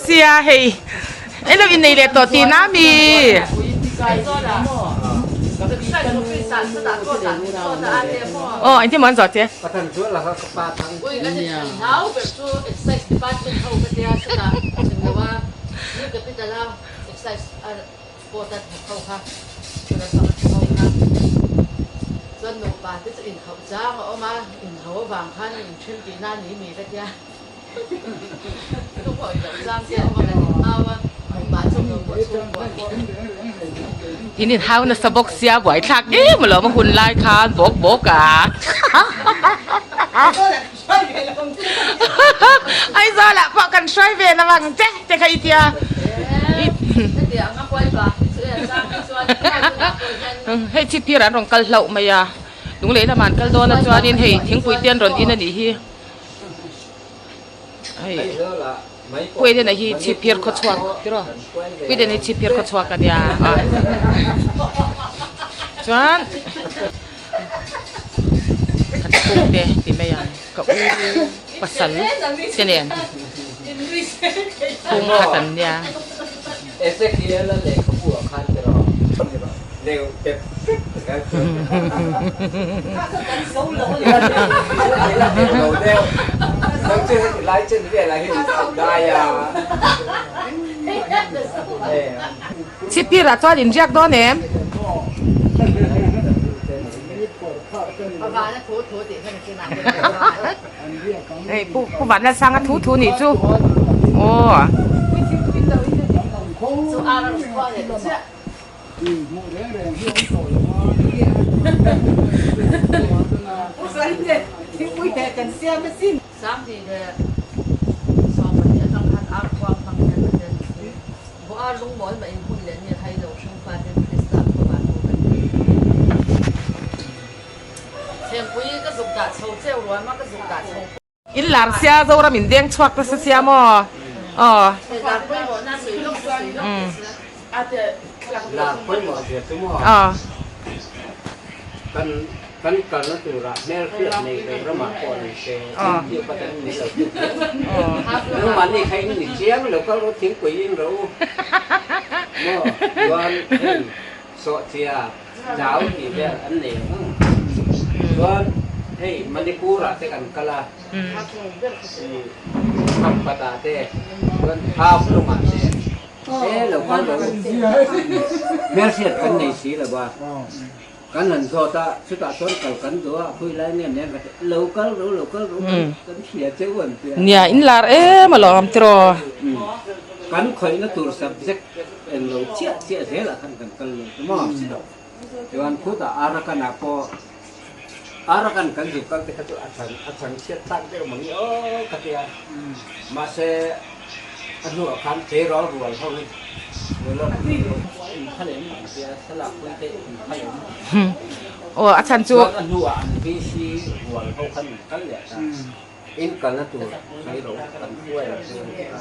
sia hei en lo innei leh tawh tihna ami. Aw engtin maw an zawh che. In inhau nasa bawk sia buaithlak em alawm a hun lai khan bawk bawk a Aizawl ah pawh kan hruai ve lo ang che te kha i tia hei chhipphir an rawn kal hlauh mai a lunglei lamah an kal dawn a chuanin hei thingpui te an rawn in a nih hi. Hei Pueden a hi chhipphir khaw chhuak tiraw Pueden hi chhipphir khaw chhuak a nia a chuan ka chhungte ti mai ang ka u pasal te nen chhung khat an nia. Chhipphirah chuan inriak dawn em? Hei pu pu Vanlalsanga thu thu nih chu aw. In lar sia Zoram in deng chhuak nasa sia maw aw. Chau tih vel an nei ang. Chuan hei Manipur ah te kan kal a, Khampat ah te, chuan Haflong ah te, he lo kal lo hmelhriat kan nei si lo va, kan han zawt a, chutah chuan kal kan duh a, khawi lai nge nen ka ti, lo kal ro, lo kal ro, kan hria cheu an ti a. Nia, in lar em alawm tiraw. Kan khawihna tur subject Eng lo chiah chiah zelah khan kan kal lo chu maw? Chuan khutah Arakan ah pawh Arakan kan zuk kal te kha chu a chhan a chhan chhiat thlak deuh mang i aw ka ti a. Mahse a hnuah khan tleirawl rual ho hi nula in phal em an tia thlalak pui te in phal em. Aw a chhan chu. Chuan a hnuah an VC rual ho khan in kal leh ta. In kalna tur tleirawl kan hruai ang chu an ti a.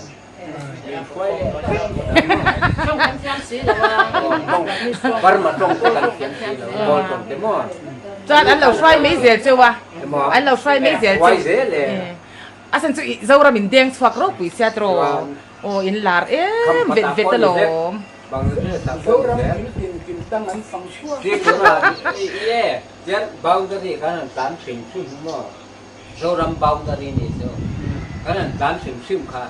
Chuan an lo hruai mai zel cheu a, an lo hruai mai zel cheu. A chhan chu Zoram in deng chhuak ropui sia tiraw aw in lar em vet vet alawm. Zoram boundary ni chu kan han tlan hrim hrim kha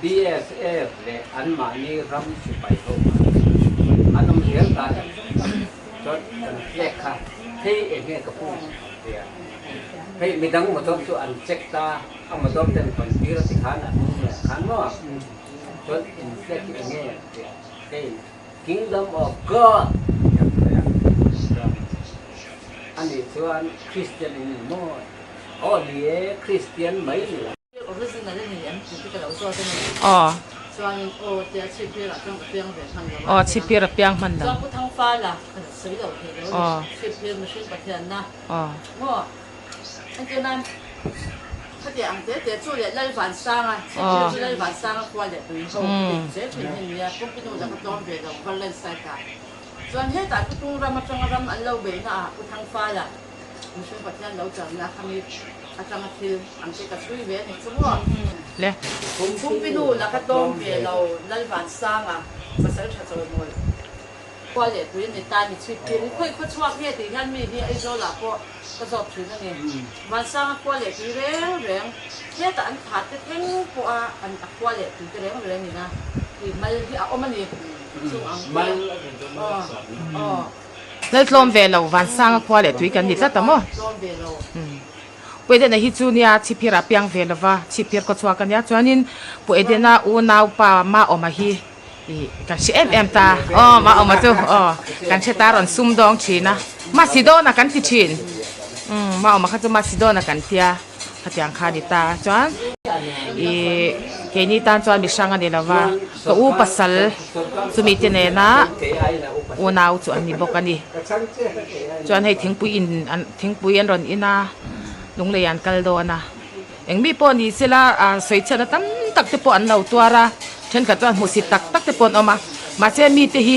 BSF leh anmahni ram sipai ho kha an awm zel ta ni chuan kan flag kha hei eng nge ka pu tia hei midang motor chu an check ta a motor ten hawn tir a ti khan an awm leh khan maw chuan in flag hi eng nge tia hei Kingdom of God tih an sawi a, chuan ani chuan Christian in ni maw? Aw ni e, Christian mai ni lo. Original a ni em tih te ka lo zawt a ni. Aw. Chuanin aw tia chhipphir ah chuan ka piang ve hman lo a. Aw chhipphir a piang hman lo. Chuan Pu Thangfala ka sawi lo thei lo a ni. Chhipphir mihring Pathianna. Aw. Maw? Entir nan khatiang ang te te chu leh Lalvansanga, chhipphir chu Lalvansanga khua leh tui ho zel thin hi nia, Pumpinu laka tlawm ve lo Valensite ah. Chuan hetah Putung ram atanga ram an lo beihna ah Pu Thangfaia mihring Pathian lo chalna khami atanga thil ang te ka chhui ve a ni chu maw. Le. Pumpi nu laka tlawm ve lo Lalvansanga pasal tha chawimawi khua leh tui ni ta ni chhip phir hi khawi khaw chhuak nge tih hian mi hi Aizawl ah pawh ka zawk thin a ni. Vansanga khua leh tui reng reng hetah an thah te thleng pawh a an a khua leh tui te reng reng in a tui mal hi a awm a ni chung ang te aw aw. Laltlawm ve lo Vansanga khua leh tui kan ni tlat a maw? Tlawm ve lo. Pu Edena hi chu nia chhipphir a piang ve lova, chhipphir khaw chhuak a nia. Chuanin Pu Edena unaupa Maawma hi ih kan hre em em ta. Aw Maawma chu aw kan hre ta rawn sum dawng thin a, Masidona kan ti thin. Umm Maawma kha chu Masidona kan tia khatiang kha a ni ta. Chuan ih keini tan chuan mihrang a ni lova, ka u pasal chumi te nena unau chu an ni bawk a ni. Chuan hei thingpui in an. Thingpui an rawn in a, lunglei an kal dawn a. Eng mi pawh ni sela ah sawi chhiatna tam tak te pawh an lo tuar a, thenkhat chuan hmuhsit tak tak te pawh an awm a. Mahse mite hi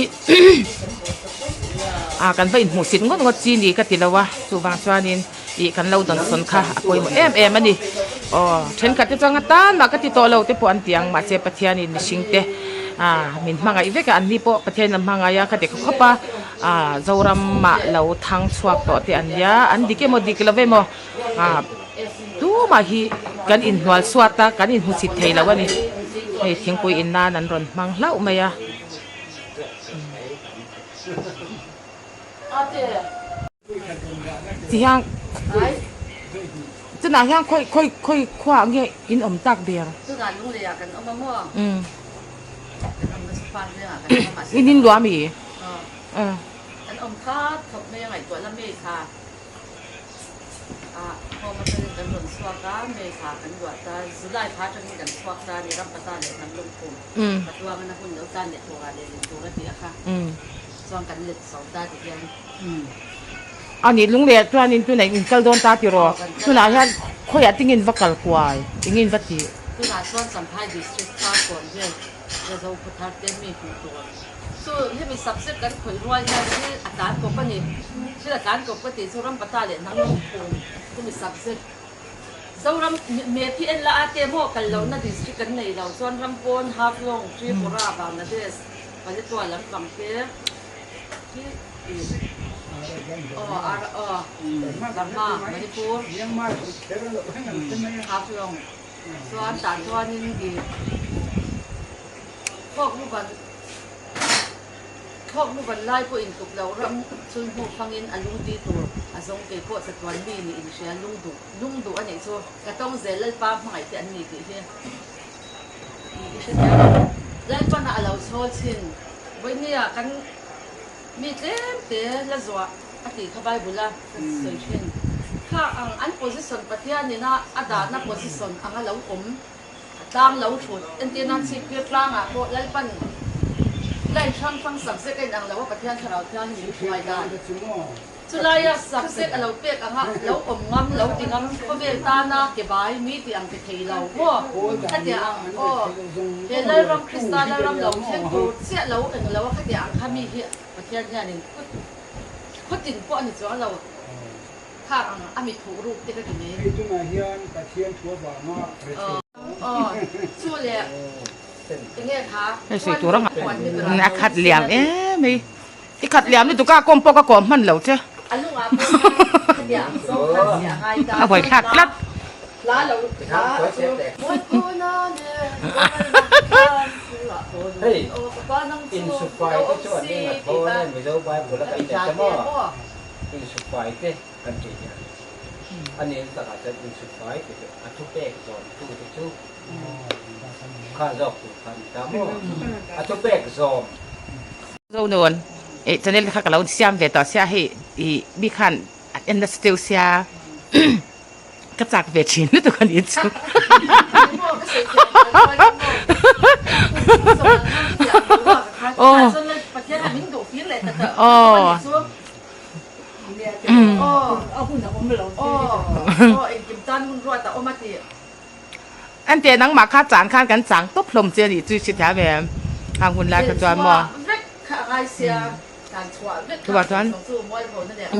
ah kan va inhmuhsit ngawt ngawt chi ni ka ti lo a, chuvang chuanin ih kan lo dawnsawn kha a pawimawh em em a ni. Aw thenkhat te chuan atan mah ka ti tawh lo te pawh an ti ang, mahse Pathianin mihring te ah min hmangaih vek a, anni pawh Pathianin a hmangaih a, khati khawp a. Ah Zoramah lo thang chhuak tawh te an nia, an dik emaw dik lo emaw ah tumah hi kan inhnual suat a, kan inhmuchhit thei lo a ni. Hei thingpui in nan an rawn hmang hlauh mai a. Tihian chunah hian khawi khawi khawi khuaah nge in awm tak ber? Umm. In in luah mi? Kan awm kha thawk mai a ngaihtuah la May thla ah home atangin kan rawn chhuak a, May thla kan luah ta, July thla atangin kan chhuak ta a ni, Rampata leh hnam lungphum Patuangin a hun lo tan leh thawhah leh lin tur a ti a kha chuan kan let chho ta ti hian. A nih lungleh chuanin tunah in kal dawn ta tiraw? Tunah hian khawiah tingin va kal kuai? Engin va tih? Tunah chuan Champhai District Farkawn vel Razo Khawthar te mi hmuh tur chu hemi subject kan khawih rual hian thil a tlan kawp a ni. Thil a tlan kawp ka tih chu Rampata leh Hnamlawng phum hemi subject Zoram map hi en la a te maw kal lohna district kan nei lo chuan Rampawn, Haflong, Tripura, Bangladesh, Paletwa lampang te hi aw aw Burma, Manipur, Haflong. Chuan tah chuanin i thawk luvan thawk luvan lai pawh intuk loh ram chul hmuh fangin a lung ti tur a zawng kei pawh chatuan mi nih inhria lung duh lung duh a nih chu ka tawng zel Lalpa hmangaih te an ni tih hi i i hrethiam ang. Lalpana a lo chhawl chin vawinia kan mi tlem te la zuah a tih kha Bible a ka sawi thin. Kha ang an position Pathian ina a dahna position anga lo awm tlang lo thut entir nan chhiptir tlangah pawh Lalpan line hrang hrang subject a inang lo a Pathian Thlarau Thianghlim min hruai dan. Chulaia subject a lo pek anga lo awm ngam lo ti ngam khawvel tana ke bai mi tih ang ti thei lo maw khatia ang aw he Lalram Krista Lalram lo thleng tur chiah lo eng lo a khatia ang kha mi hi Pathian hianin Khawtin pawh a ni chuang lo, khak ang a mi thuh ruk te ka ti mai. Hei tunah hian Pathian thu avanga rethei. Aw, chu leh enge kha Hei sawi tur anga a khat liam em mai. I khat liam lutuk a, kawm pawh ka kawm hman lo che. A lungah pawh hian khatiang ang zawng khan ziah ngai ta. A buai thlak tlat. Hla lo hla chu. Mualpuna nen kawng Hei, insufai te chu an ingat dawn e, Mizo Bible a kan let te maw? Insufai te kan tih hian a nih takah chuan insufai tih chu a thupek zawmtu te chu kha zawk tur kha a ni ta maw? A thupek zawm. Zonuan, eh channel kha ka lo siam ve tawh sia hei ih mi khan an en nasa deuh sia. Ka chak ve thin lutuk a ni chu. Ante nangmah kha chan khan kan chang tawp hlawm che a nih chu i hrethiam em? Hang hun lai kha chuan maw? Chuvang chuan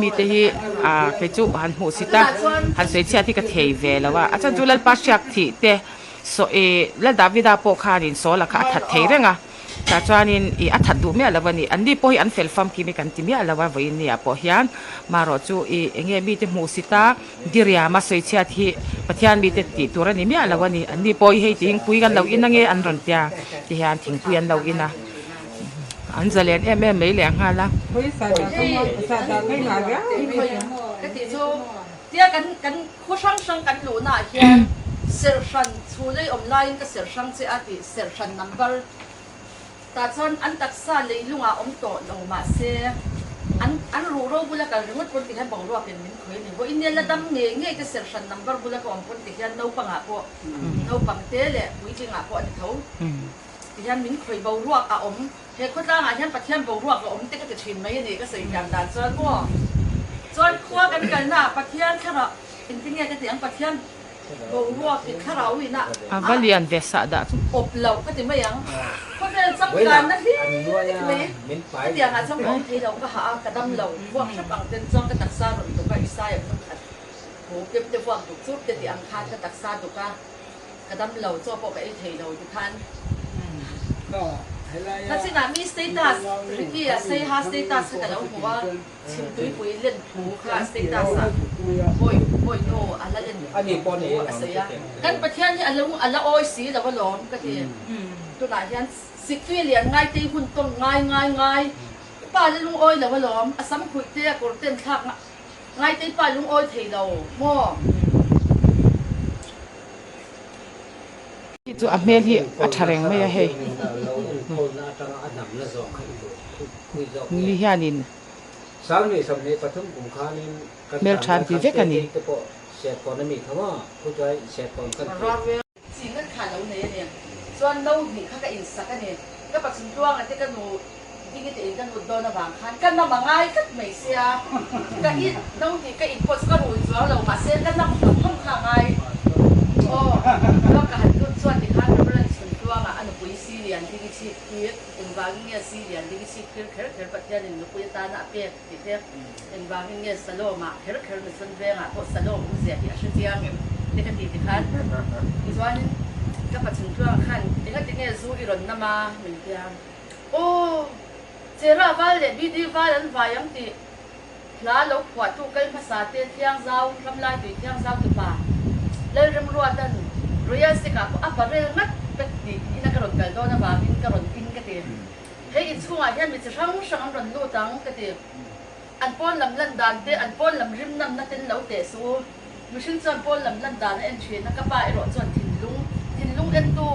mite hi ah kei chu han hmuh sit a, han sawi chhiat hi ka thei ve lo a, a chhan chu Lalpa hriak thih te. Saw i Lal Davida pawh khanin Saula kha a that thei reng a, tah chuanin i a that duh miah lo a ni. Anni pawh hi an fel famkim hi kan ti miah lo a, vawiin ni ah pawh hian marawh chu i enge mite hmuh si ta diriam a sawi chhiat hi Pathian mite tih tur a ni miah lo a ni. Anni pawh hi hei thingpui kan lo in ange an rawn tia ti hian thingpui an lo in a, an zalen em em mai leh nghal a. Tia kan kan khaw hrang hrang kan luhnaah hian serhhran chhulei awm laiin ka serh hrang che a tih serhhran number tah chuan an taksa leilungah awm tawh lo mahse an an ruhro bula kal ringawt pawn ti hian boruakin min khawi a ni. Vawiin nia la dam ngei ngei te serhhran number bula ka awm pawn ti hian naupangah pawh naupang te leh puitlingah pawh a ni tho ti hian min khawi boruak a awm. He khawtlangah hian Pathian boruak a awm te ka ti thin mai a ni ka sawi thiam dan chuan maw? Chuan khua kan kalnaah Pathian thlarau engtin nge ka ti ang Pathian boruak i thlarau ina A va lian ve sah dah chu. Awp loh ka ti mai ang. Khawvel changkanna hlir ka ti mai. Hetiangah chuan ka awm thei lo, ka hah a, ka dam lo. Vuak hrep ang ten chuan ka taksa rawn duk a, Isaiah hmun khat thu pep te vuak duk chup te tih ang khan ka taksa duk a. Ka dam lo, chaw pawh ka ei thei lo ti khan. Kachinah mi status, Ricky a Saiha status kha ka lo hmu a, Chhimtuipui len thu kha status ah bawi bawi nu a la len thu a sawi a. Kan Pathian hi a lung a la awi si lo alawm ka ti. Tunah hian siktui lian ngaitei hun tawng ngai ngai ngai pa la lungawi lo alawm, a sam khuih te a kawr ten thlak ngaitei pa lungawi thei lo maw? Hi chu a hmel hi a tha reng mai a hei mi hianin hmel tha an ti vek a ni. Chingan kha lo nei a ni. Chuan no hnih kha ka insak a ni. Ka pachhun tluanga te ka nu Dingi te in ka lut dawn avang khan ka nam a ngai tlat mai sia. Ka in no hnih ka in pawh chu ka rui chuang lo mahse ka nam hlawm hlawm kha a ngai. Aw chuan ka han lut chuan tikhan Reverend Chhun Tluanga a nupui si lian Dingi chhip phir engvangin nge si lian Dingi chhip phir kher kher Pathianin nupui atana a pek tih te Engvangin nge Salom-ah kher kher Mission Vengah pawh Salom awmzia hi a hre chiang em? te ka ti tikhan tichuanin ka pachhun tluangah khan engati nge zu i rawn nam a? min ti a. Aw! Chera val leh BD val an vai ang tih hla lo phuahtu kal hmasa te Thiangzau, Ramlai tui Thiangzau tupa Lalremruatan Royal Sec-ah pawh a barel ngat ka tih ina ka rawn kal dawn avangin ka rawn in ka ti. Hei inchhungah hian mi chi hrang hrang an rawn lut ang ka ti. An pawn lam lan dan te, an pawn lam rim namna ten lo teh suh u. Mihring chuan pawn lam lan dan a en thin a, ka pa erawh chuan thinlung, thinlung entu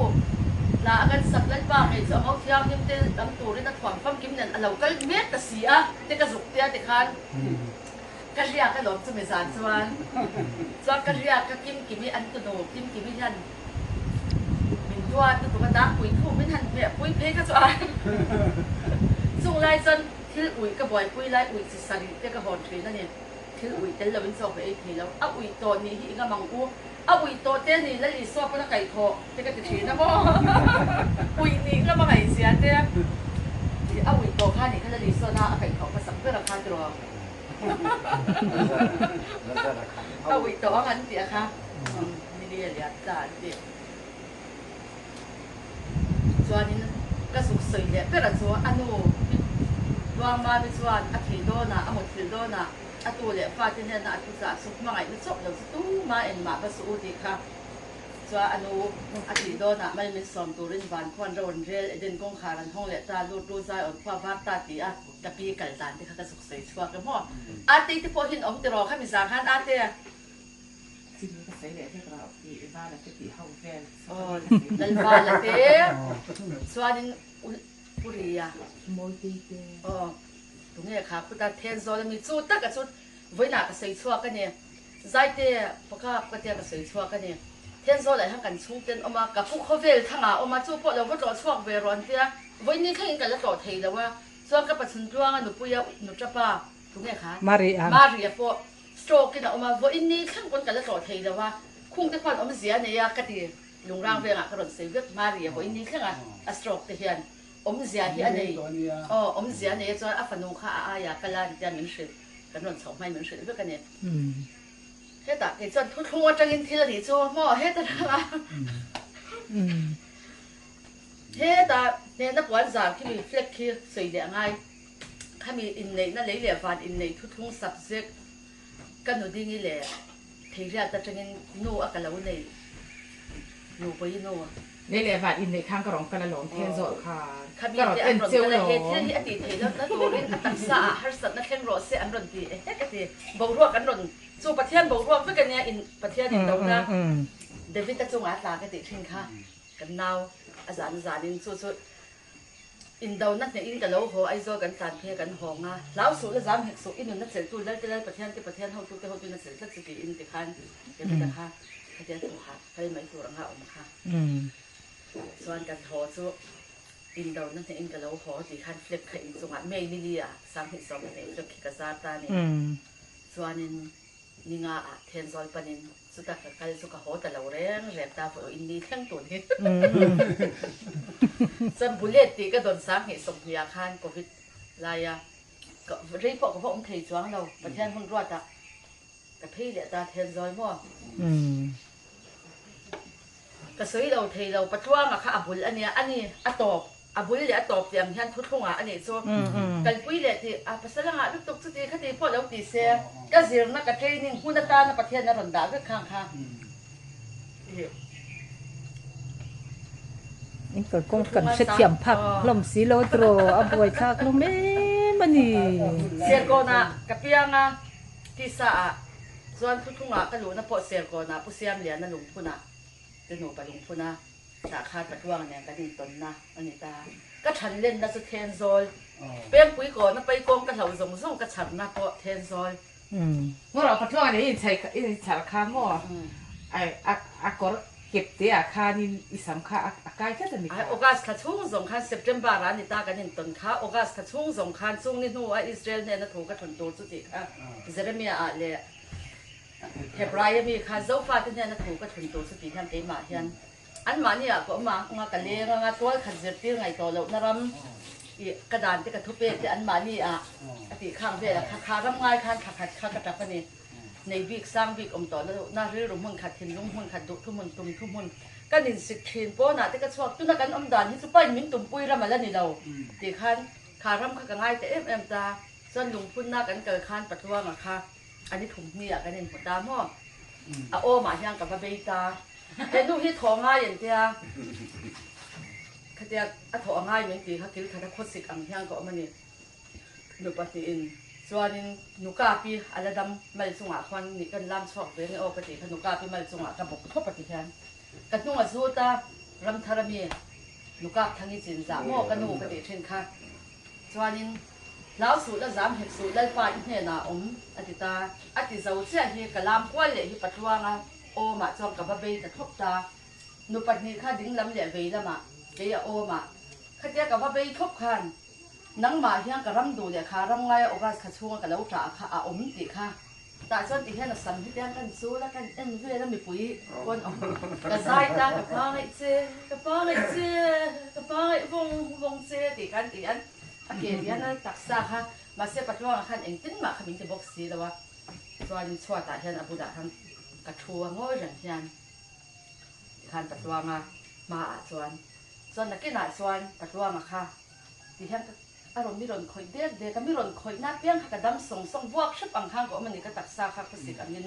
hla a kan sak Lalpa ngei chu a ngo thianghlim te lam turin a thuam famkim nen a lo kal mek ta si a te ka zuk tia tikhan ka riak a lawm chumi zan chuan chuan ka riak ka Kimkimi an tunu Kimkimi hian Min duat lutuk a dangpui thu min han hmeh pui phei kha chu a chung lai chuan thil uih ka buaipui lai uih chi sarih te ka hawn thin a ni. Thil uih tel loin chaw ka ei thei lo. A uih tawh nih hi i ngam ang u. A uih tawh te ni Lal Isua pawn a kaih thawh te ka ti thin a maw. Uih nih ngam a ngaihzia te a uih tawh kha nih kha Lal Isua na a kaih thawh hmasak ber a kha tiraw. A uih tawh ang an tih a kha. Ni a lian ta an ti. Chuanin ka zuk sawi leh ber a chu a nu Luangmami chuan a thih dawnah a mutthilh dawnah a tu leh fate hnena a thuchah chu hmangaihna chawp lo chu tumah engmah va suh u tih kha chuan a nu a thih dawnah mal min sawm turin van khuan ro an rel Eden kawngkhar an hawng leh ta lut ru zai awn khua var ta ti a ka pi kal dan te kha ka zuk sawi chhuak e maw Ate te pawh hin awm tiraw kha mi zang khan Ate Lalvala te chuanin Puria aw tunge kha khuta Thenzawl ami chu taka chu vawiinah ka sawi chhuak a ni Zaite pakap ka tia ka sawi chhuak a ni Thenzawl ah hian kan chhungten awm a ka pu khawvel thangah awm a chu pawh lo va tlawh chhuak ve rawh an tia vawiin thlengin ka la tlawh thei lo a chuan ka pachhun tluanga nupuia nuṭapa tunge kha Maria pawh Stroke in a awm a, vawiin ni thleng pawn ka la tlawh thei lo a, khung te khuan awmzia a nei a ka ti. Lungrang vengah ka rawn sawi vek hma ri a, vawiin ni thleng a a stroke te hian awmzia hi a nei. Aw, awmzia a nei a chuan a fanu kha a aia kal a tia min hrilh, kan rawn chhoh hmain min hrilh vek a ni. Hetah kei chuan thuthlung atangin thil a nih chu maw heta ranga. Hetah hnehna puan zar khi mi flag khi sawi leh a ngai. Khami inneihna lei leh van inneih thuthlung subject ka nu dingi leh Theiriat atangin nu a ka lo nei Nupawi nu. Lei leh van inneih khan ka rawn kal alawm then zawh khan Khami ka rawn te an en rawn cheu kal a, he lawm. thil hi a tih theih lohna turin a taksa ah harsatna thleng rawh se an rawn ti hek a ti. Boruak an rawn chu Pathian boruak vek ania in Pathian in dona David-a chungah a tla ka tih thin kha kan nau a zan zanin chu chu Indona hnehin ka lo haw, Aizawl kan tlan phei a kan hawng a, hlau suh la zam hek suh, i nunna chelhtu Lalte Lal Pathian te Pathian hotute hotuin a chelh tlat chu tiin tikhan David-a kha khatia thawhah kal mai tur anga awm kha. Chuan kan haw chu indona hnehin ka lo haw tih khan flag kha inchungah May ni li ah 2012 flag khi ka zar ta a ni. Chuanin Ninga ah Thenzawl panin chuta ka kal chu ka haw ta lo reng reng ta vawi in ni thleng tun hi. Chuan bullet tih ka dawn 2020 ah khan covid laia ka rei pawh ka va awm thei chuang lo Pathian hun ruat ah ka phei leh ta Thenzawl maw. Ka sawi lo thei lo, Patluanga kha a bul a nia, a ni, a tawp, a bul leh a tawp tih ang hian thuthlungah a nih chu. Kalpui leh tih, a pasal a ngah lutuk chuti khati pawh lo ti se, ka zirna, ka training hun atana Pathian a rawn dah vek khang kha. In kalkawng kan hrethiam phak hlawm si lo tiraw, a buaithlak hlawm em a ni. Serkawnah ka piang a, tisa ah chuan thuthlungah ka luhna pawh Serkawnah Pu Siamliana lungphunah. Te nupa lungphun a tah khan Patluanga nen kan intawnna a ni ta. Ka than lenna chu Thenzawl. Pengpui kawna Paikawng ka hlauh zawng zawng ka chharna pawh Thenzawl. Ngawrh ah Patluanga nen i inchhar kha maw a kawr kep te ah khanin i sam kha a kai tlat a ni kha. August thla chhung zawng khan September ah a ni ta kan intawn kha. August thla chhung zawng khan chung ni hnu a Israel hnena thu ka thawn tur chu tih kha Jeremiah ah leh Hebraia mi kha Zofate hnena thu ka thlun tur chu tih hian keimah hian anmahni ah ka awm a, anga ka leng anga tual khat zirtir ngaih tawh lohna ram ih ka dan te ka thu pek te anmahni ah a tih khang vel a kha kha ram ngai khan thla khat kha ka tap a ni. Nei bik sang bik awm tawh lohna rilru hmun khat thinlung hmun khat duh thuhmun tum thuhmun kan insik thin pawnah te ka chhuak tuna kan awm dan hi chu pain min tumpui ram a la ni lo tih khan kha ram kha ka ngai ta em em ta chuan lungphunna kan kal khan Patluanga kha An i thumhni ah kan inhmu ta maw? A awmah hian ka va bei ta. He nu hi thaw ngai an tia. Khatia a thaw a ngai min ti kha kil khat a khawsik ang hian ka awm a ni. Nu pahnihin chuanin nu kapi a la dam mal chungah khuan nih kan lam chhuak ve nge aw ka tih kha nu kapi mal chungah ka bawk thawp a ti hian ka hnung a zut a, Ramthar ami nu kap thangi chin zah maw ka nu ka tih thin kha. Chuanin, Hlau suh la zam hek suh Lalpa i hnenah awm, a ti ta. A ti zo chiah hi ka lam kual leh hi Patluanga awmah chuan ka va bei ta thlawp ta. Nu 2 kha ding lam leh vei lamah kei a awmah khatia ka va bei thlawp khan nangmah hian ka ram duh leh kha ram ngaia August thla chhunga ka lo ṭah kha a awm tih kha Tah chuan ti hian a sam hi tiang kan chul a, kan en vel a mipui pawn awm ka zai ta ka pa ngaih che, ka pa ngaih che, ka pa ngaih vawng vawng che tih khan ti hian a ke hian a taksa kha mahse Patluanga khan engtin mah kha min ti bawk si lo a, chuanin chhuatah hian a bulah khan ka thu a ngawi reng hian tikhan Patluanga hmaah chuan chuan nakinah chuan Patluanga kha ti hian ka A rawn mi rawn khawih dek dek a, mi rawn khawih na piang kha ka dam sawng sawng vuak hrep ang khan ka awm a ni, ka taksa kha khawsik angin.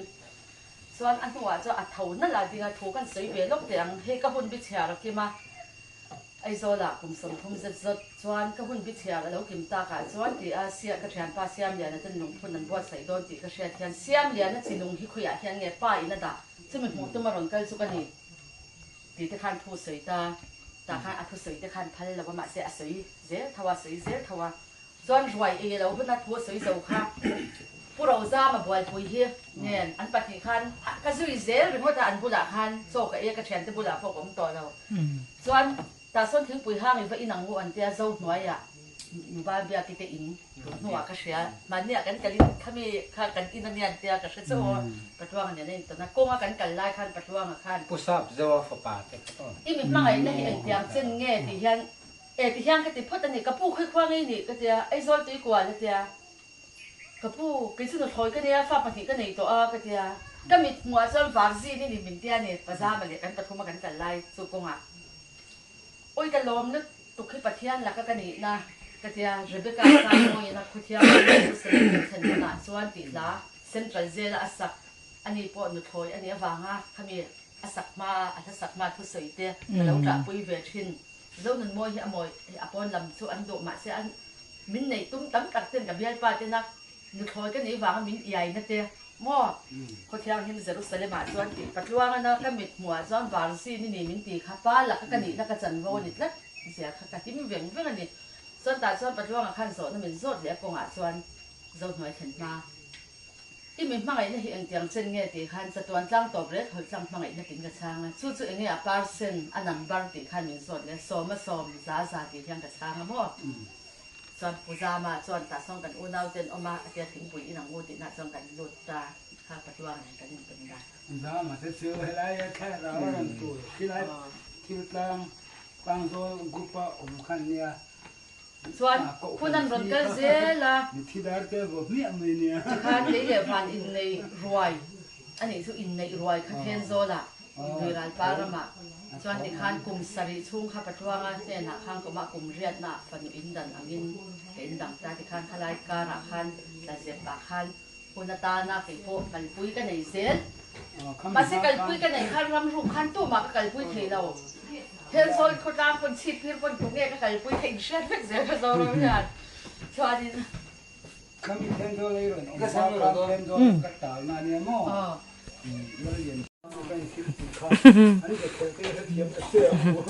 Chuan a hnuah chuan a tho nalh a ding a, thu kan sawi ve lawk teh ang, hei ka hun bi chhiar a kim a, Aizawl ah kum 30 zet zawt chuan ka hun bi chhiar a lo kim tak ah chuan ti a sia ka thianpa Siamliana ten lungphun an buatsaih dawn tih ka hriat hian Siamliana chi lung hi khawiah hian nge pa in a dah chumi hmuh tum a rawn kal chu ka ni. Ti te khan thu sawi ta tah khan a thusawi te khan phal lo a mahse a sawi zel tho a sawi zel tho a chuan ruai ei lo huna thu a sawi zo kha Pu Rozama bualpui hi nen an 2 khan ka zui zel ringawt a an bulah khan chaw ka ei a ka thiante bulah pawh ka awm tawh lo chuan tah sawn thingpui hang i va inang u an tia zo hnuaiah Nubal biaki te in tun hnuah ka hria mahniah kan kal in khami kha kan in ania an tia ka hre chauh aw Patluanga nen a intawn a kawnga kan kal lai khan Patluanga khan Pu Sap Zoa fapa te kha aw. I mi hmangaihna hi engtiang chen nge tih hian e ti hian ka ti phawt a ni ka pu khawi khua ngei nih ka tia Aizawl tuikual a tia ka pu kei chu nuthlawi ka nia fa 2 ka nei tawh a ka tia ka mit hmuh ah chuan Varzin i ni min tia ni Pazama leh kan pathuma kan kal lai chu kawngah. Awi ka lawm lutuk hi Pathian laka ka nihna ka tia Rebecca Sangmawiin a khuthiang a Jerusalem kan thlen hunah chuan tih hla Central Jail a a sak ani pawh nuthlawi a nih avanga khami a sak hma a hla sak hma thusawi te ka lo ṭahpui ve ṭhin. Zonunmawi hi a mawi a pawn lam chu an duh mahse an min neih tum tam tak ten ka bialpa tena nuthlawi ka nih vanga min iaina te maw Khawthianghlim Jerusalem ah chuan tih patluangana ka mit hmuh ah chuan Varzin i ni min ti kha pa laka ka nihna ka chanvo a ni tlat zia kha ka hlim veng veng a ni. Chuan tah chuan patluanga khan zawhna min zawt leh a kawngah chuan Zohnuai thlen hma. I mi hmangaihna hi engtiang chen nge tih khan chatuan tlang tawp rek hawlh tlang hmangaihna tin ka chhang a, chu chu enge a percent, a number tih khan min zawt leh sawma sawm, za za tih hian ka chhang a maw? Chuan Pu Zama chuan tah sawn kan unau te an awm a, a tia thingpui in ang u tih nah chuan kan lut ta kha Patluang nen kan intawn dan. Zama te chu helai a thlarau a rawn tur khilai thil tlang Pangzawl group a awm khan nia Chuan hun an rawn kal zel a. Mitthi dar te vaw hmiah mai nia. Tikhan kei leh van inneih ruai a nih chu inneih ruai kha Thenzawlah Tuiralpa ramah chuan tikhan kum sarih chhung kha Patluanga hnenah khan kumah kum riatnaah fanu indan angin ka indang ta tikhan khalai karah khan tlazepah khan hun atana kei pawh kalpui ka nei zel. Mahse kalpui ka neih khan ram ruk khan tumah ka kalpui thei lo. Thenzawl khawtlang pawn chhip phir pawn tunge ka kalpui kha inhriat vek zel ka Zoram hian chuanin. Khami Thenzawl ei rawn awm hma khan Thenzawl ka talna ania maw? Lallian ka inthil tih kha an be khelh te hrethiam ta che ang u.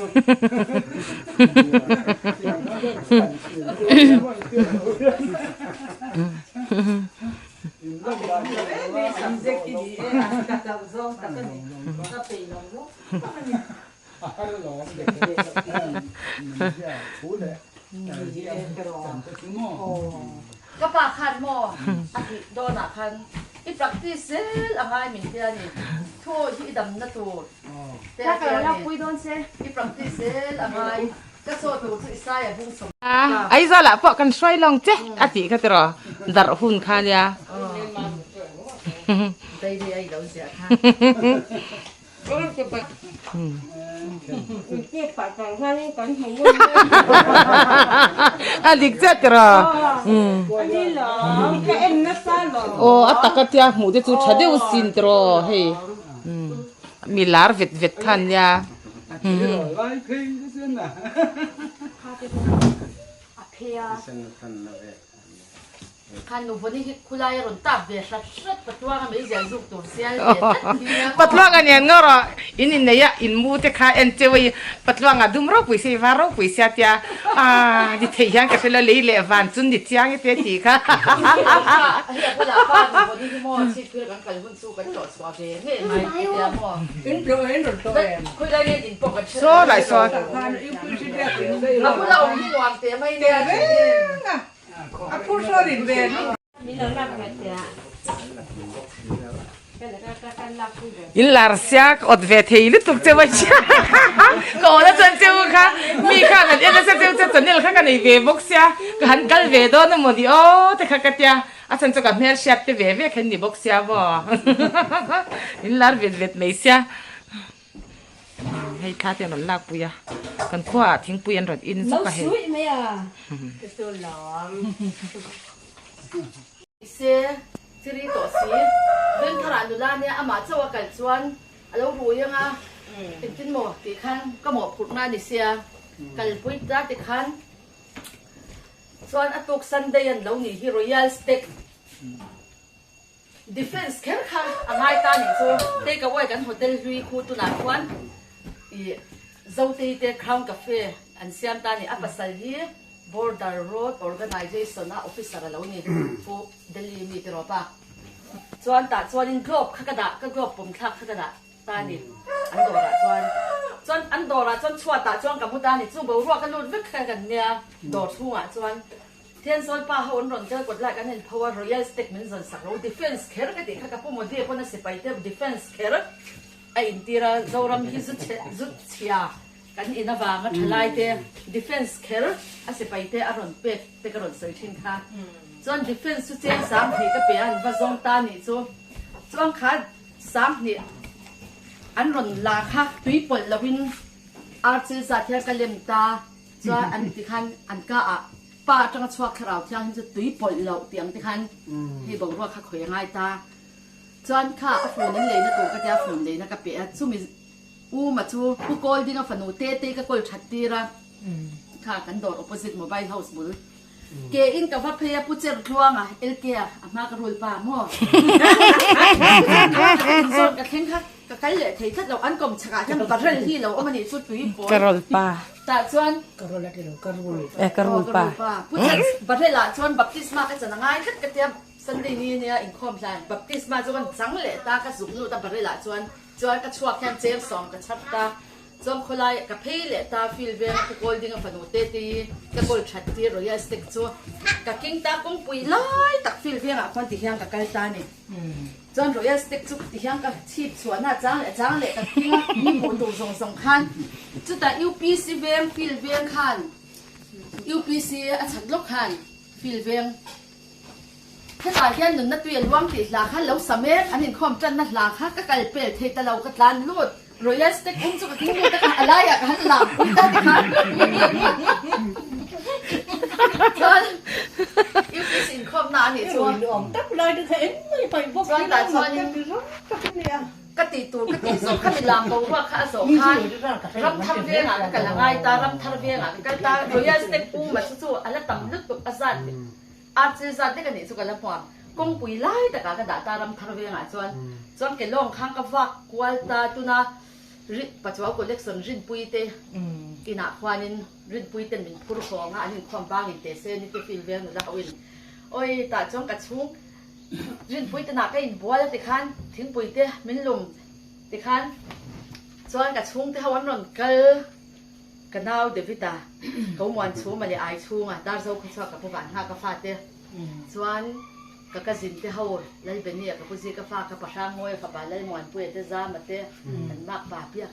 Ka pa khan maw a tih dawnah khan i practice zel a ngai min tia ni. Thu awi hi i damna tur te a tia ni. I practice zel a ngai. Ka chaw tur chu Isaiah bung sawm. Aizawl ah pawh kan hruai lawng che a tih kha tiraw darh hun kha nia. Daily a i lo ziah kha. A dik chiah tiraw? Aw a taka tia hmuh te chu tha deuh sin tiraw hei mi lar vet vet kha an nia. Khan nu Vawni hi khulai a rawn tap ve hrat hrat Patluanga meizial zuk tur sial ve tlat hi nia maw. Patluanga nen ngaw rawh in inneih a in mu te kha en cheu a i Patluanga dum ropui sia i var ropui sia tia aah ni theih hian ka hre lo lei leh van chu ni chiang e te tih kha. Hei a bulah pa nu Vawni hi maw chhip phir kan kal hun chu kan tlawh chhuah ve ngei mai ka tia maw. Khawilai nge din pawh kan hre Saw lai saw. A bula awm hi nuam teh mai nia. In lar sia ka awt ve thei lutuk cheu a ka awt a chuan cheu kha mi khan an en nasa cheu che channel kha ka nei ve bawk sia ka han kal ve dawn emaw ni aw te kha ka tia a chhan chu ka hmelhriat te ve ve kha an ni bawk sia maw in lar vet vet mai sia. Hei thla te an rawn lak pui a, kan khua ah thingpui an rawn in zuk a hei. Se chiri tawh si, Vengthar ah nula nia amah chauh a kal chuan a lo rui ang a, engtin maw tih khan ka mawhphurhna a ni sia, kalpui ta ti khan chuan a tuk Sunday an lo nih hi Royal Stag. Defence kher kha a ngai ta nih chu take away kan hotel hlui khu tunah khuan ih Zotei te Crown Cafe an siam ta nih a pasal hi Border Road Organisation a officer a lo ni pu Delhi mi tiraw pa chuan tah chuanin globe kha ka dah ka globe pawm thlak kha ka dah ta ni an dawrah chuan chuan an dawrah chuan chhuatah chuan ka mu ta ni chu boruak a lut vek kha kan nia dawr chhungah chuan. Thenzawl pa ho an rawn kal kawt lai kan en pho a, Royal Stag min zawn sak lo, Defence kher ka tih kha ka pu Modi pawn a sipai te Defence kher a intir a, Zoram hi zu chhe zu chhia kan in avanga thalai te Defence kher a sipai te a rawn pek te ka rawn sawi thin kha. Chuan Defence chu cheng 20 ka pe a an va zawng ta nih chu chuan kha 20 an rawn la kha tui pawlh loin. Archil zat hian ka lem ta chuan an ti khan an ka ah Pa atanga chhuak thlarau thianghlim chu tui pawlh loh tih ang te khan hei boruak kha khawi a ngai ta. Chuan kha a phone an leina tur ka tia phone leina ka pe a, chumi U Ma chu Pu Kawldinga fanu Tetei ka kawl that tir a, kha kan dawr opposite mobile house bul ke in ka va phei a, Pu Cher Tluanga LK a a hma ka rul pa maw? Pu Cher Tluanga ka inzawn ka thleng kha ka kal leh thei tlat lo, an kawm chhakah hian barrel hi lo awm a nih chu tui pawl tah chuan Ka rul a ti lo, ka rul. Eh, ka rul pa. Pu Cher barrel ah chuan baptisma ka chan a ngai tlat ka tia. Sunday ni ania inkhawm hlan baptisma chu kan chang leh ta ka zuk lut a barrel ah chuan chuan ka chhuak hian cheng sawm ka chhar ta chuan khawlai ka phei leh ta field veng a pu kawl ding a fanu te te hi ka kawl that tir royal stag chu ka king ta kawngpui lai tak field veng ah khuan ti hian ka kal ta ni chuan royal stag chu ti hian ka chhip chhuah na chang leh chang leh ka king a mi hmuh tur zawng zawng khan chutah UPC veng field veng khan UPC a chhak lawk khan field veng. Hetah hian nunna tui a luang tih hla kha lo sa mek, an inkhawm tanna hla kha ka kal pel thei ta lo, ka tlan lut. Royal Stag um chu ka king lut a kha a laiah ka han lam pui ta tikhan chuan UPC inkhawmna a nih chu. Chuan tah chuanin ka tih tur ka tih zawh kha mi lam boruak kha a zawh khan Ramthar vengah ka kal a ngai ta, Ramthar vengah ka kal ta, Royal Stag um a chu chu a la tam lutuk a zat. Archil zat vek a nih chu ka la hmuam. Kawngpui lai takah ka dah ta Ramthar vengah chuan. Chuan ke lawng khan ka vak kual ta tuna ri Pachuau collection Rinpui te inah khuanin Rinpui ten min phur hawng a, an inkhawm bangin te se ni te field veng nula ho in awi tah chuan ka chhung Rinpui te nah ka inbual a tikhan thingpui te min lum tikhan chuan ka chhungte ho an rawn kal. Ka nau David-a, Ko Muan chhuma leh Ai chhunga Darzo khawchhuak ka pu van nghak a fate chuan ka cousin te ho Lalbeni-a ka pu Zika fa ka Pahrang Ngawia fapa Lalmuanpuia te Zama te kan mak pa piak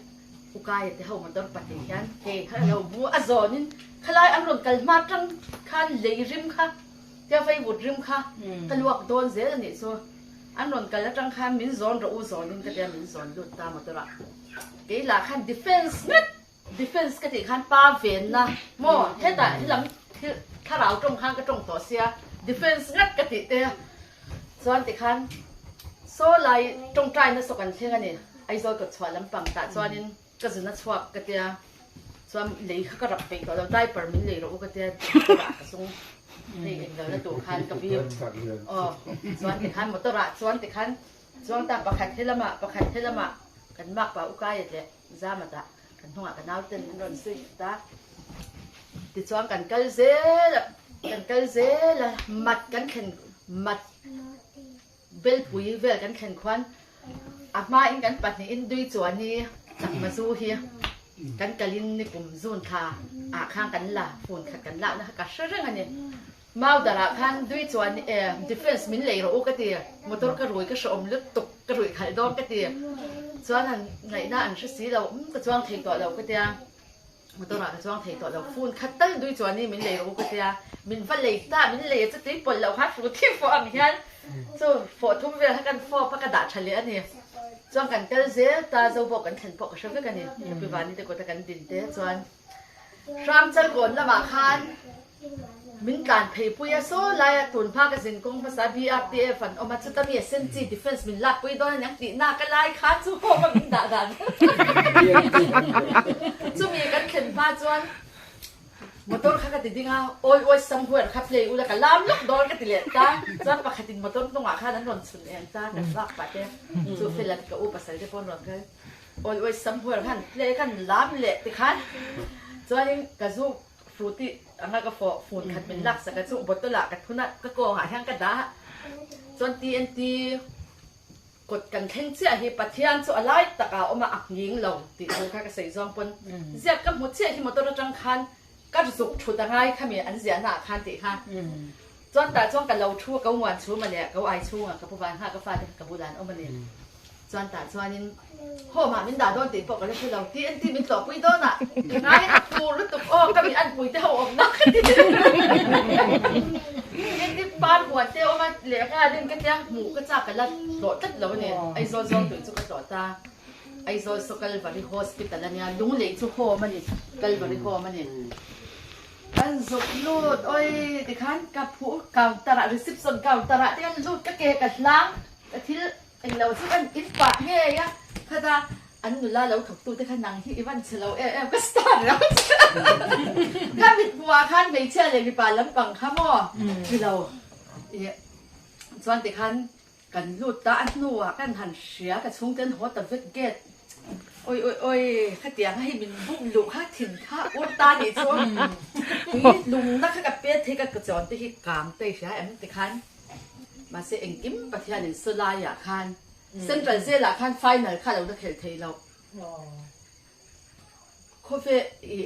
Ukaia te ho motor pahnih hian kei kha lo hmu a zawnin khalai an rawn kal hma tang khan lei rim kha tia vaivut rim kha ka luak dawn zel a nih chu an rawn kal atang khan min zawn rawh u zawnin ka tia min zawn lut ta motor ah kei lah khan defence ngat Defence ka tih khan pa venna maw hetah helam thil thlarau tawng khan ka tawng tawh sia defence ngat ka tih te chuan tikhan saw lai tawngtai nasa kan thleng a ni Aizawl kawt chhuah lampang tah chuanin ka zun a chhuak ka tia chuan lei kha ka rap peih tawh lo diaper min lei rawh u ka tia motor ah ka sung hei englo na tur khan ka vi aw chuan tikhan motor ah chuan tikhan chuang ta pakhat helamah pakhat helamah kan makpa ukai leh Zamatah kan hnungah ka nauten an rawn zui ta. Tichuan kan kal zel a, kan kal zel a, mat kan thlen mat belpui vel kan thlen khuan a hmain kan pahnihin dui chuani chakma zu hi kan kalin nikum zun thla ah khan kan la fun khat kan lakna kha ka hre reng a ni. Maudarah khan dui chuan e defence min lei rawh u ka ti, motor ka rui ka hreawm lutuk ka ruih khalh dawn ka ti, chuan han ngaihna an hre si lo, umm ka chuang thei tawh lo ka tia, motor ah ka chuang thei tawh lo, phone khat tal dui chuan i min lei rawh u ka tia, min va lei ta, min lei a chu tui pawlh loh khan fu thi fawh ang hian chu fawh thum vel kha kan fawp a ka dah tha leh a ni, chuan kan kal zel ta zo pawh kan thlen pawh ka hre vek a ni, ka pi vani te kawta kan din te chuan Hrangchalkawn lamah khan Min tlan phei pui a, saw laia tun hma ka zin kawng hmasa BRTF an awm a, chuta mi a sen chi defence min lak pui dawn aniang tih nak a lai kha chu home a min dah dan chumi kan thlen hma chuan motor kha ka ti ding a, awi awi somewhere kha play ula ka lam lawk dawn ka ti leh ta, chuan pakhatin motor hnungah khan an rawn chhun eng ta kan vak pah te chu felan ka u pasal te pawh an rawn kal awi awi somewhere khan play khan lam leh tikhan chuanin ka zu Fruity anga ka fawh fun khat min lak sak a chu bottle ah ka thun a ka kawngah hian ka dah a chuan TNT kawt kan thleng chiah hi Pathian chu a lai takah a awm a a nghing lo tih thu kha ka sawi zawng pawn ziak ka hmu chiah hi motor atang khan ka zuk thut a ngai kha mi an ziahna ah khan tih kha chuan tah chuan ka lo thu a ko nguan chhum a leh ko ai chhungah ka pu van nghak a fate kha ka bulah an awm a ni. Chuan tah chuanin home ah min dah dawn tih pawh ka la hre lo, TNT min tlawhpui dawn ah ka ngai a tur lutuk aw ka mi anpui te ho awm na ka ti TNT par huan te awm a lehkha din ka tia hmuh ka chak ka la tlawh tlat lo a ni, Aizawl zawng tui chu ka tlawh ta. Aizawl saw Kalvari Hospital a nia, Lunglei chu home a ni, Kalvari home a ni. Kan zuk lut oi tikhan ka phu counter ah reception counter ah te kan lut ka ke ka hlang ka thil englo chu kan in pah ngei a khata an nula lo thawk tu te kha nang hi i van che lo em em ka star reuh che ka mit hmuh ah khan hmeichhia leh mipa lampang kha maw nilo ih chuan tikhan Kan lut ta a hnuah kan han hria ka chhungte an haw ta vek gate oi oi oi khatiang a hei min bum luh kha thin kha ur ta nih chu tui lungna kha ka pet thei ka chawn te hi kang te hria em tikhan mahse engkim Pathian in saw laiah khan Central Jail ah khan final kha lo la khelh theih loh. Khawve i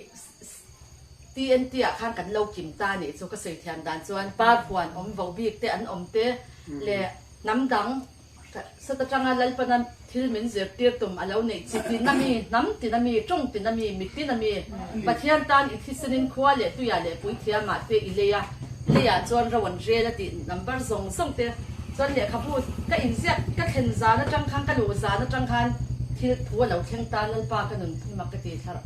TNT ah khan kan lo kim ta nih chu ka sawi thiam dan chuan par huan awm vo bik te an awm te leh hnam dang sat atanga Lalpana thil min zirtir tum a lo neih chi tin a mi, hnam tin a mi, tawng tin a mi, mit tin a mi, Pathian tan i thisenin khua leh tuiah leh puithiamah te i lei a, leiah chuan ro an rel a tih number zawng zawng te chuan lehkhabu ka inziak ka thlen zan atang khan ka luh zan atang khan thil thu a lo thleng ta Lalpa ka nun hi mak ka ti thlar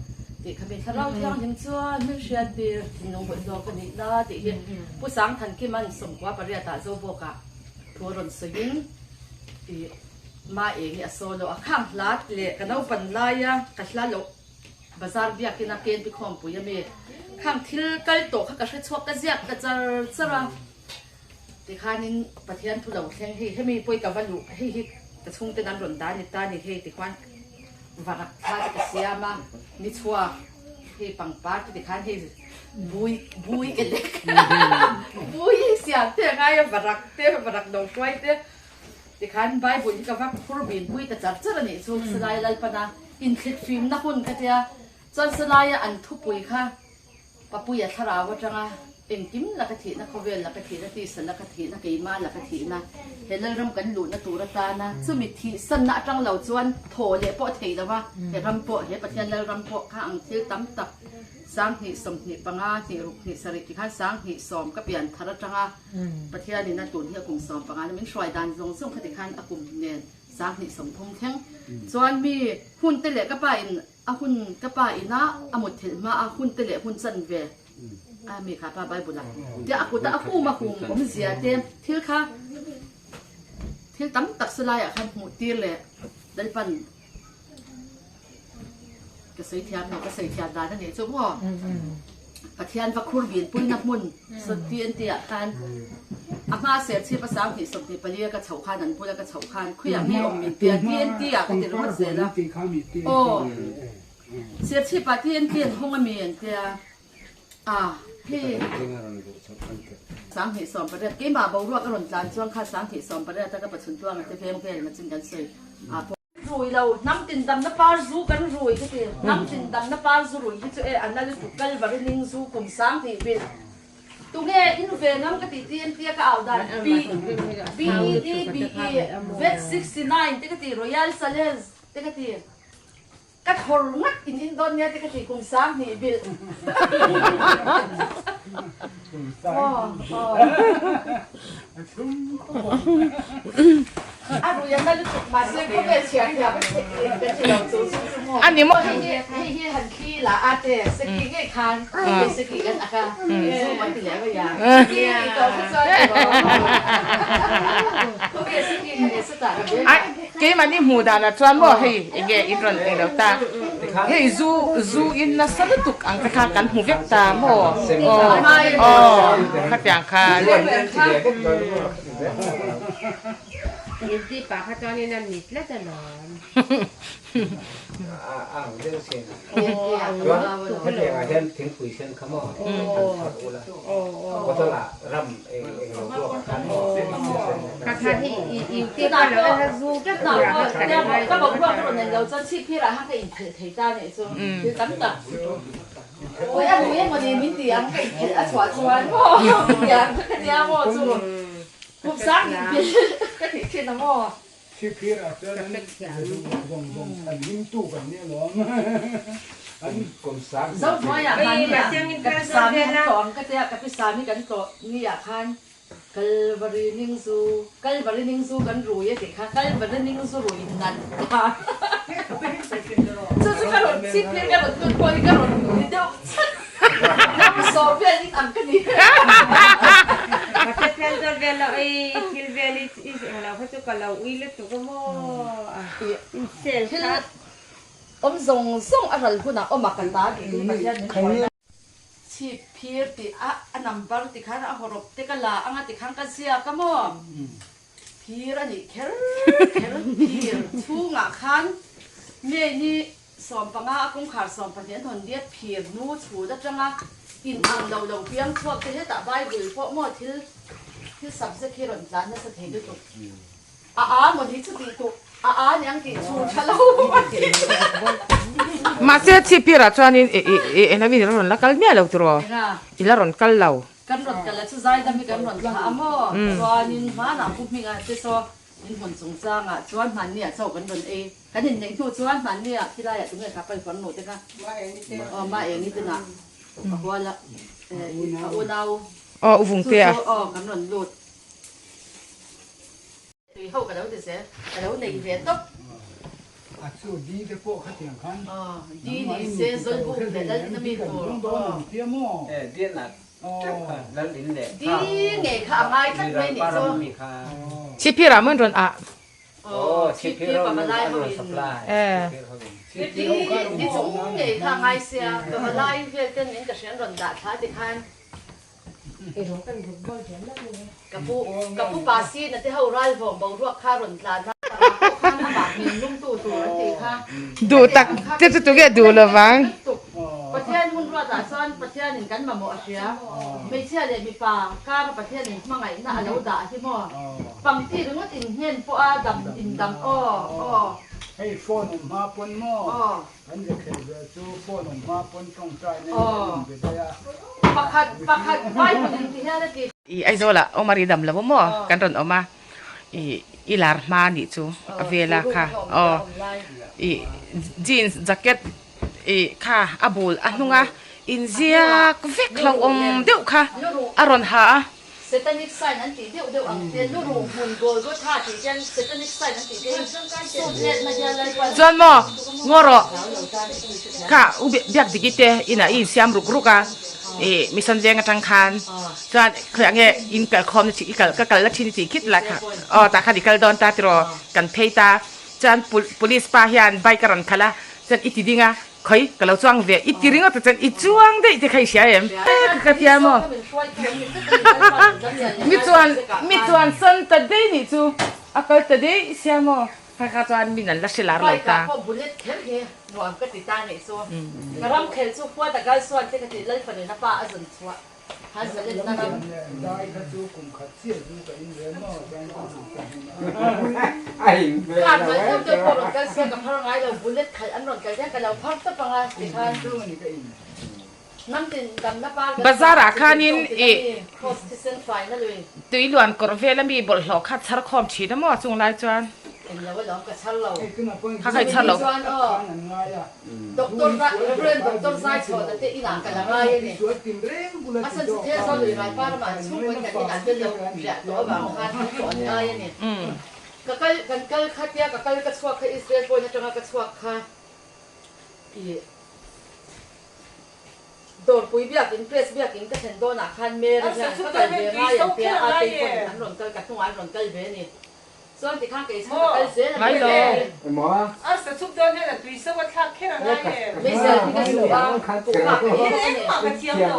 tih kha mi thlarau thianghlim chuan min hriat tir thinlung hawih zawk a nih la tih hi Pu Sangthankima'n 98 ah Zobawkah thu a rawn sawiin tih Ma eng i a saw lo a khang hlat leh ka naupan laia ka hla loh Bazar biakin a ken pi khawmpui a mi khang thil kal tawh kha ka hre chhuak ka ziak ta char char a tikhanin Pathian thu lo thleng hei hemi pawi ka va luh hei hi ka chhungten an rawn dah ni ta ni hei tikhuan varak thla te ka siam a ni chhuak hei pangpar te tikhan hei bui bui ka lek bui siam te a ngai a varak te varak lo hruai te Tikhan Bible hi ka va phur bin pui ta char char a nih chu Salai Lalpana inthlit fimna hun ka tia chuan Salaia an thupui kha Papuia thlarau atanga engkim laka thihna khawvel laka thihna tisa laka thihna keima laka thihna he Lalram kan luhna tur atana chumi thihsanna atang lo chuan thaw leh pawh a thei lo va he ram pawh he Pathian Lalram pawh kha ang thil tam tak 2025 hnih ruk hnih sarih tikhan 2010 ka pian thar atanga Pathianin a tun hi a kum 15 na min hruai dan zawng zawng kha tikhan a kum nen 2030 thleng chuan mi hun te leh ka pa in a hun ka pa ina a mut thilh hma a hun te leh hun chan ve a mi kha pa Bible a tia a kut a a hum a hum awmzia te thil kha thil tam tak salai ah khan hmuh tir leh Lalpan Ka sawi thiam lo, ka sawi thiam dan a nih chu maw? Pathian va khur bin puina hmun Sawti an tih ah khan a hma serchhip a 2024 a ka chhoh khan an bula ka chhoh khan khuiah nge awm min tia TNT ah ka ti ringawt zel a. Aw serchhip ah TNT an hawng a mi an tia a hei 2018 keimah boruak a rawn tlan chuang kha 2018 a ka pachhun tluanga te veng vel machin kan sawi a Rui lo, hnam tin damna par zu kan rui ka ti. Hnam tin damna par zu rui hi chu e a na lutuk Kalvari ning zu kum 2000 bil. Tunge in ve ngam ka ti TNT a ka au dan B B E D B E Vet 69 te ka ti Royal Challenge te ka ti. Ka thawr ngat in in dawn nia te ka ti kum 2000 bil. A rui a na lutuk mahse khawvel chhiar thiam a ka ti lo chu chu chu maw. Ani maw? Hei hi hei hi han thli la a te seki ngei khan hei seki kan ak a zoom an ti leh mai a seki tih tawh kha chuan khawvel seki kha e sawtah ka beng a. Keimahni hmuh danah chuan maw hei enge in rawn ei lo ta hei zu zu in nasa lutuk ang te kha kan hmu vek ta maw aw aw khatiang khan. Chhipphir ah chuan an zawng zawng chhan himtu kan nia lawm. An Zohnuaiah khan ka pisami an tlawh ang ka tia, ka pisami kan tlawh ni ah khan Kalvari ning zu, Kalvari ning zu kan rui a tih kha, Kalvari ning zu rui nat ta. Chu chu ka rawn chip phir ka rawn tut pawh hi ka rawn ni deuh chat. Nang sawm vel in ang ka ni. Ka hre tel vel lo ei thil vel i eng lo kha chu ka lo ui lutuk a maw a insel kha. Awm zawng zawng a ral hunah awm a ka ta tih hi Pathian min hruai na. Chip phir tih a a number ti khan a hawrawp te ka la anga ti khan ka ziak a maw? Phir a nih kher kher phir chhungah khan May ni 15 a kawngkhar 12 an hawn diat phir hnu chhut atanga in ang lo lo piang chhuak te hetah Bible pawh maw thil thil subject hi rawn tlan nasa thei lutuk. A a maw ni chu tih tuh a a niang tih chu tha lo a ti. Mahse chhipirah chuanin i i englo in i la rawn la kal miah lo tiraw? I la rawn kal lo. Kan rawn kal a chu zaidam hi kan rawn thlah a maw? Chuanin hmanah Pu Hminga te saw min hmun chungchangah chuan hmanniah chaw kan rawn ei. Kan inneih hnu chuan hmanniah khilaiah tunge kha pai farnu te kha aw Ma Engi te nah a hual a a unau Aw u Vungtea. Chu chu aw kan rawn lut. Tui ho ka lo ti zel, ka lo nei ve tawp. A chu di te pawh khatiang khan. Aw, di ni se Zawlbuk leh Lal in ami tur. E, di na teuh kha Lal in leh Di ngei kha a ngai tlat mai nih chu. Chhipphir ah mawn rawn ah. Aw, chhipphir ho in an rawn supply. Di di chung ngei kha a ngai sia, pavalai vel ten min ka hrian rawn dah thla ti khan. Ka pu, ka pu pa si na te ho ral vawng boruak kha rawn tlan a, parah pawh khan amah min lungtu tur an tih kha. Duh tak te chu tunge duh lovang. Pathian hun ruatah chuan Pathianin kan mamawh a hria. Hmeichhia leh mipa kara Pathianin hmangaihna a lo dah hi maw? Pangti ringawt innghen pawh a dam indam aw aw. Hei phone awm hma pawn maw? Kan ze khelh ve chu phone awm hma pawn tawngtai na in kan in be daih a. Pakhat pakhat Bible in ti hian a ti. I Aizawl ah Omar i dam lo maw kan rawn awm a i i lar hma nih chu a vel a kha aw i jeans jacket i kha a bul a hnung a inziak vek lo awm deuh kha a rawn ha a. Satanic sign an tih deuh deuh ang te, lu ruh hmun Golgotha tih hian Satanic sign an tih te hi sut letna hian Lalpa Chuan maw ngaw rawh kha u biak diki te inah i insiam ruk ruk a ih mission veng atang khan chuan khawiah nge in kal khawm na i kal ka kal la thin i tih khit la kha aw tah khan i kal dawn ta tiraw kan phei ta chuan police pa hian bike a rawn khalh a chuan i ti ding a Khawi, ka lo chuang ve, i ti ringawt a chuan i chuang daih te kha i hria em? Ka tia maw? Mi chuan, mi chuan sawn ta daih nih chu a kal ta daih sia maw? Kha kha chuan min an la hre lar lo ta. Pawh bullet kher hi nuam ka ti ta nih chu. Ka ram khel chu huat a kal suan te ka ti Lalfanin a pa a zawn chhuah. Bazar ah khanin i tui luan kawr vel ami bawlhhlawh kha chhar khawm thin a maw chung lai chuan kha kha i chhar lo. Doctor Reverend Doctor Zaichhawna te inah ka la ngai a ni. A chhan chu Thezawng lui Raipa ramah an chhungkaw in kan inah te lo riah tawh avang khan kan tlawh an ngai a ni. Ka kal kan kal kha tia ka kal ka chhuak kha Israel point atanga ka chhuak kha i Dawrpui biakin Press biakin ka thlen dawnah khan Mary hian ka kal ve ngai an tia a tei pawn an rawn kal ka hnungah an rawn kal ve a ni. Chuan tikhan kei chu ka kal zel a ni e. A sa chuk dawn hian a tui so a thlak kher a ngai em? Meizial hi ka zu a, kuhva ka ei bawk a ni. Engmah ka thiam lo.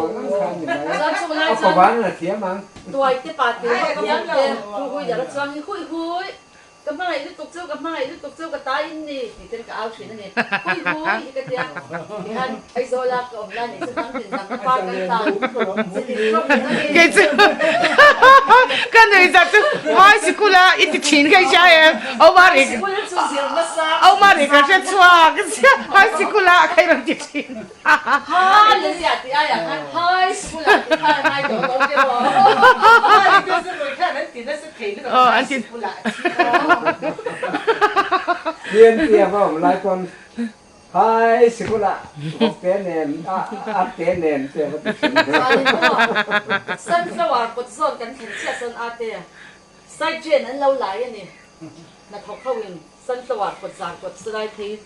Chuan chung lai chuan tuai te pa te thiam te pu hui dara chuang hi hui hui ka hmangaih lutuk chu ka hmangaih lutuk chu ka ta in ni tih ten ka au thin a ni. Hui hui hi ka tia tikhan Aizawl a ka awm lai nih chu hnam tin dang ka par kan tan chitin hlawm in a ni. Kei chu ka nuih zat chu high sikul a i ti thin kha i hria em Omar i Sikul chu zir nasa Omar i ka hre chhuak high sikul a kha i rawn ti thin. Hallelujah tih aiah khan high sikul ah tih kha a ngai tawh lo te maw. High te chu rawn khan an ti nasa thei lutuk Aw an high ti sikul ah. Pian piang a awm lai pawn Hai sikula vawkte nen arte nen te va ti thin ve. Chuanin maw sunflower kawt zawn kan thlen chiah sawn ate side drain an lo lai a ni hnathawk ho in Sunflower kawt zar kawt silai phei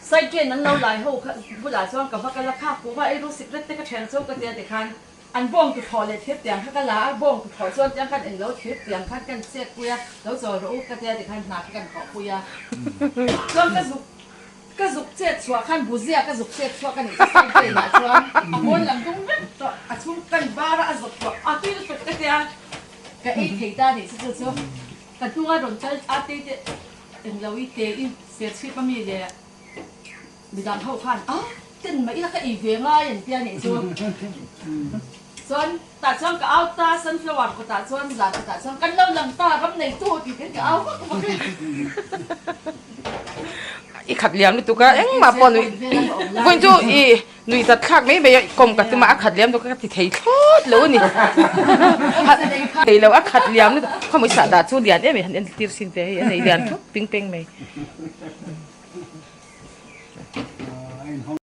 side drain an lo lai ho kha bulah chuan ka va kal a kha kuhva eiru sikret te ka thian cho ka tia tikhan an bawng tuthawh leh thir tiang kha ka la a, bawng tuthawh chuan tiang khan englo thir tiang khan kan chet pui a, lo chawl rawh u ka tia tikhan hna kha kan thawh pui a, chuan ka zuk ka zuk chet chhuah khan buzia ka zuk chet chhuak a nih chu side drain ah chuan a pawn lam dum vek tawh a chhung kan bar a a zawt tawh a tui lutuk ka tia ka ei thei ta a nih chu chu chu. Ka hnunga rawn kal a te te englo i te i serchhip ami leh midang ho khan a ten mah ila ka ei ve ngai an tia nih chu chuan tah chuan ka au ta sunflower kawtah chuan zan kawtah chuan kan lo lang ta ram nei tu tih ten ka au vak vak e. I khat liam lutuk a engmah pawh nuih vawiin chu i Nuih zat thlak mai mai a kawm ka tum a, a khat liam deuh kha ka ti thei thlawt lo a ni. Thei lo a khat liam lutuk, khawmawisa dah chu lian em em han en tir sin te hei a nei lian thut ping peng mai.